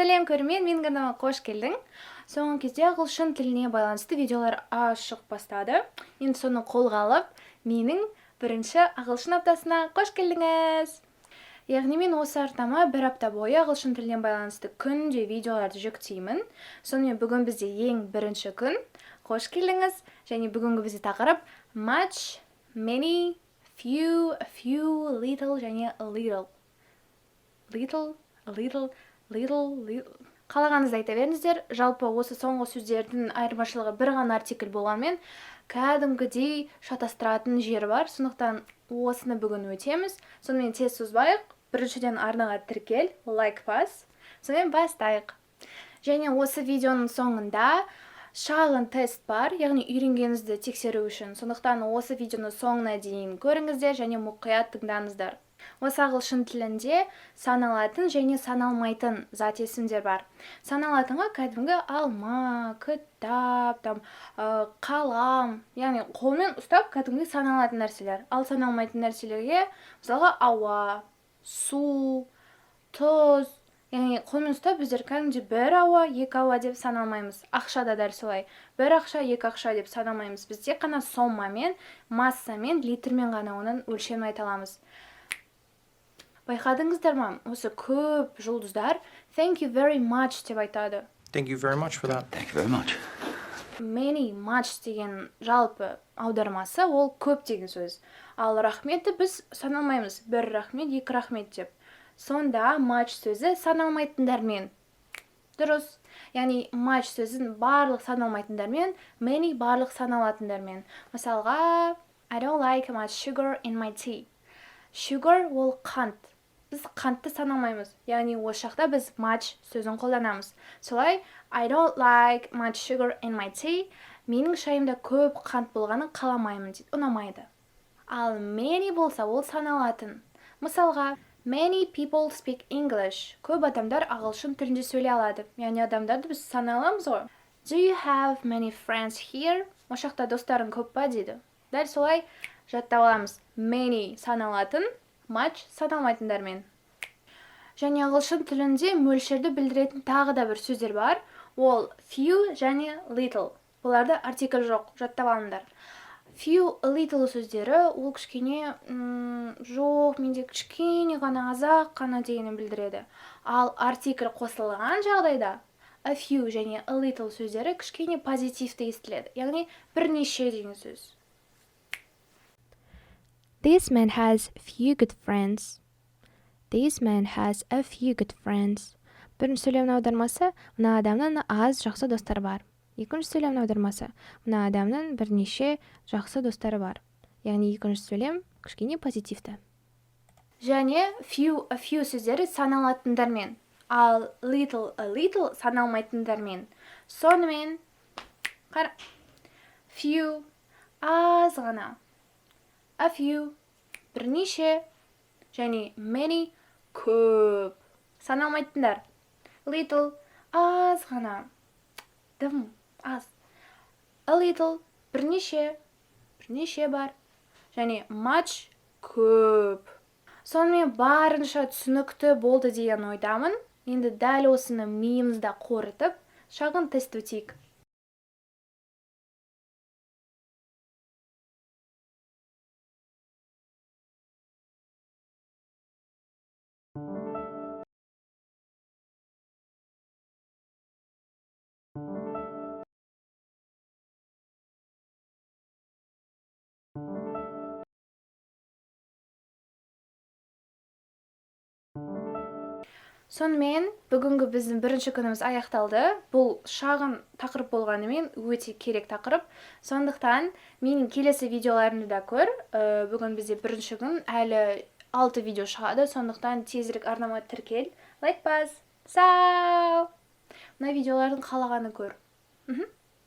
Сәлем, көрермен! Менің арнама қош келдің! Соңғы кезде ағылшын тіліне байланысты видеолар аз шығып бастады. Енді соны қолға алып, менің бірінші ағылшын аптасына қош келдіңіз! Яғни мен осы арнама бір апта бойы ағылшын тіліне байланысты күнде видеоларды жүктеймін. Сонымен, бүгін бізде ең бірінші күн. Қош келдіңіз! Және бүгінгі бізде тақырып much, many, few, few, little және little. Little, little, little, little. Қалағаныңызды айта беріңіздер. Жалпы, осы соңғы сөздердің айырмашылығы бір ғана артикль болғанмен, кәдімгідей шатастыратын жері бар. Сондықтан осыны бүгін өтеміз. Сонымен, тез созбайық. Біріншіден, арнаға тіркел, лайк бас. Сонымен, бастайық. Және осы видеоның соңында шағын тест бар, яғни үйренгеніңізді тексеру үшін. Сондықтан осы видеоны соңына дейін көріңіздер және мұқият тыңдаңыздар. Осы ағылшын тілінде саналатын және саналмайтын зат есімдер бар. Саналатынға кәдімгі алма, кітап, там, қалам, яғни қолмен ұстап кәдімгі саналатын нәрселер. Ал саналмайтын нәрселерге, мысалға, ауа, су, тұз, яғни қолмен ұстап біздер кәдімгідей бір ауа, екі ауа деп саналмаймыз. Ақша да дәл солай, бір ақша, екі ақша деп санамаймыз. Біз тек қана сомамен, массамен, литрмен ғана оның өлшемін айта аламыз. Байқадыңыздар ма, осы көп жұлдыздар "Thank you very much" деп айтады. Thank you very much for that. Thank you very much. Many, much деген жалпы аудармасы ол көп деген сөз. Ал рахметті біз саналмаймыз, бір рахмет, екі рахмет деп. Сонда much сөзі саналмайтындармен дұрыс. Яғни much сөзін барлық саналмайтындармен, many барлық саналатындармен. Мысалға, "I don't like much sugar in my tea." Sugar ол қант. Біз қантты санамаймыз, яғни осы жақта біз much сөзін қолданамыз. Солай, "I don't like much sugar in my tea", менің шайымда көп қант болғанын қаламаймын дейді, ұнамайды. Ал many болса, ол саналатын. Мысалға, "Many people speak English", көп адамдар ағылшын тілінде сөйлей алады, яғни адамдарды біз санай аламыз ғой. "Do you have many friends here?" Осы жақта достарың көп па дейді. Дәл солай жаттап аламыз: many саналатын, much саналмайтындармен. Және ағылшын тілінде мөлшерді білдіретін тағы да бір сөздер бар, ол few және little. Бұларда артикль жоқ, жаттап алыңдар. Few, little сөздері ол кішкене жоқ, менде кішкене ғана, аз-ақ қана дегенін білдіреді. Ал артикль қосылған жағдайда a few және a little сөздері кішкене позитивті естіледі, яғни бірнеше деген сөз. This man has few good friends. This man has a few good friends. Бірінші сөйлемнің аудармасы: мына адамның аз жақсы достары бар. Екінші сөйлемнің аудармасы: мына адамның бірнеше жақсы достары бар. Яғни екінші сөйлем кішкене позитивті. Және few, a few сөздері саналатындармен, ал little, a little саналмайтындармен. Сонымен, қара: few аз ғана, a few бірнеше және many көп. Саналмайтындар: little аз ғана, дым аз, a little бірнеше, бірнеше бар және much көп. Сонымен, барынша түсінікті болды деген ойдамын. Енді дәл осыны миымызда қорытып, шағын тест өтейік. Сонымен, бүгінгі біздің бірінші күніміз аяқталды. Бұл шағын тақырып болғанымен, өте керек тақырып. Сондықтан менің келесі видеоларымды да көр. Бүгін бізде бірінші күн, әлі алты видео шығады. Сондықтан тезірек арнама тіркел, лайк бас. Сау, мына видеолардың қалағанын көр.